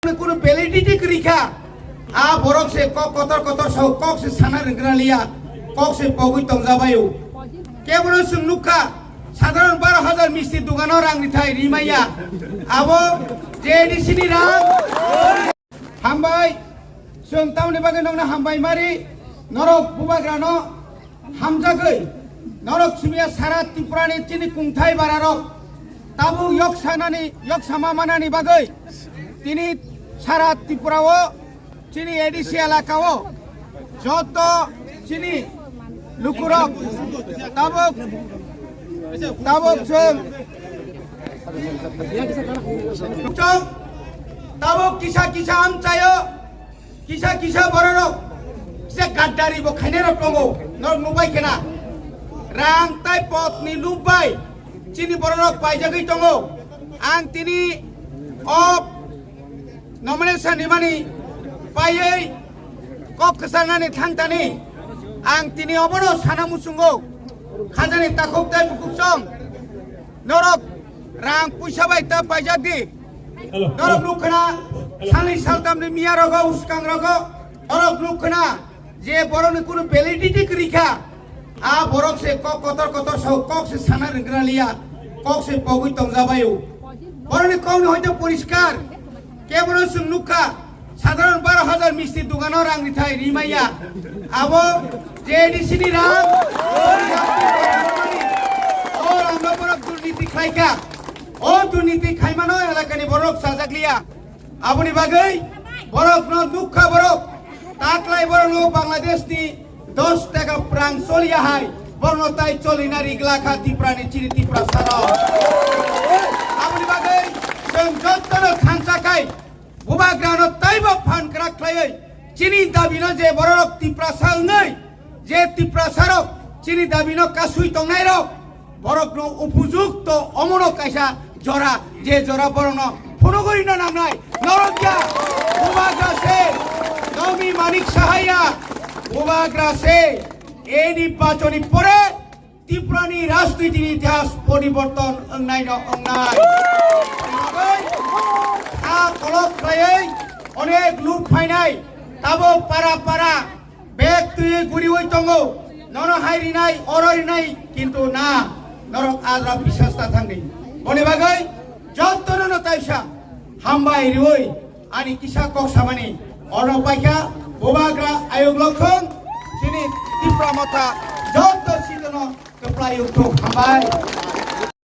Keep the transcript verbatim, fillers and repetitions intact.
Kunu validity kwrwi kha. A borok se kok kotor kotor sao, kok se sana rwngna liya, kok se pogwi tongjabaio. Kebono chwng nukha, sadharon baro hajar misti dogano rang rithai rimaya. Abo J A D C ni rang. Hambai, chwng tamni bagwi nokno hambai mari, norok bubagrano hamjagwi, norok simiya sara Tripurani chini kungthai bararok tabuk yok sanani, yok sama manani bagwi tini sara Tripurao chini A D C elakao joto chini lukurok tabuk, tabuk chwng, chwng tabuk kisa kisa amchaio. Kisa kisa bororok se gaddari bo khainai rok tongo, norok nubai khena. Rang tai pot ni lub bai chini bororok paijagwi tongo. Ang tini o nomination rimani paiwi kok kwcharnani thangtani ang tini obono sana muchungo khajani takhuk tai bukhuk chong norok rang puisa bai ta paijak di. Norok nukhna salni saltamni miya rogo uskang rogo norok nukhna je borokni kunu validity kwrwi kha. A borok se kok kotor kotor sao, kok se sana rwngna liya, kok se pogwi tongjabaio. Borokni kokni hoite poriskar. Kebono chwng nukha, sadharon baro hajar misti dogano rang rithai rimaya. Abo J A D C ni rang. O rangno borok durniti khlaikha. O durniti khaimano elakani borok chajakliya. Aboni bagwi borokno nukha borok. Taklai borokno Bangladesh ni dos taka phrang choliya hai, borokno tai cholina rigla kha Tripura ni chini Tripura saro. Aboni bagwi chwng jottono thansa khai bubagrano taibo phan kwrak khlaiwi chini dabino je bororok Tiprasa wngwi je Tiprasarok chini dabino kasui tongnairok borokno upujukto omono kaisa jora, je jora borokno phunugwi rwna nangnai norok ya bubagra se nomi manik sahaya bubagra se eni bachoni pore Tripurani rajnitini itihas poriborton wngnaino wngnai. Kha kolok khlaiwi onek luk phainai, tabuk para para bag twiwi guriwi tongo. Nono hai rinai, oro rinai, kintu na, norok adra bisas ta thangdi. Boni bagwi jottono no taisa hambai riwi ani kisa kok samani ono paikha bubagra ayuk lokhong chini Tipra Motha jotto sidono. Kwplai wngthok, hambai.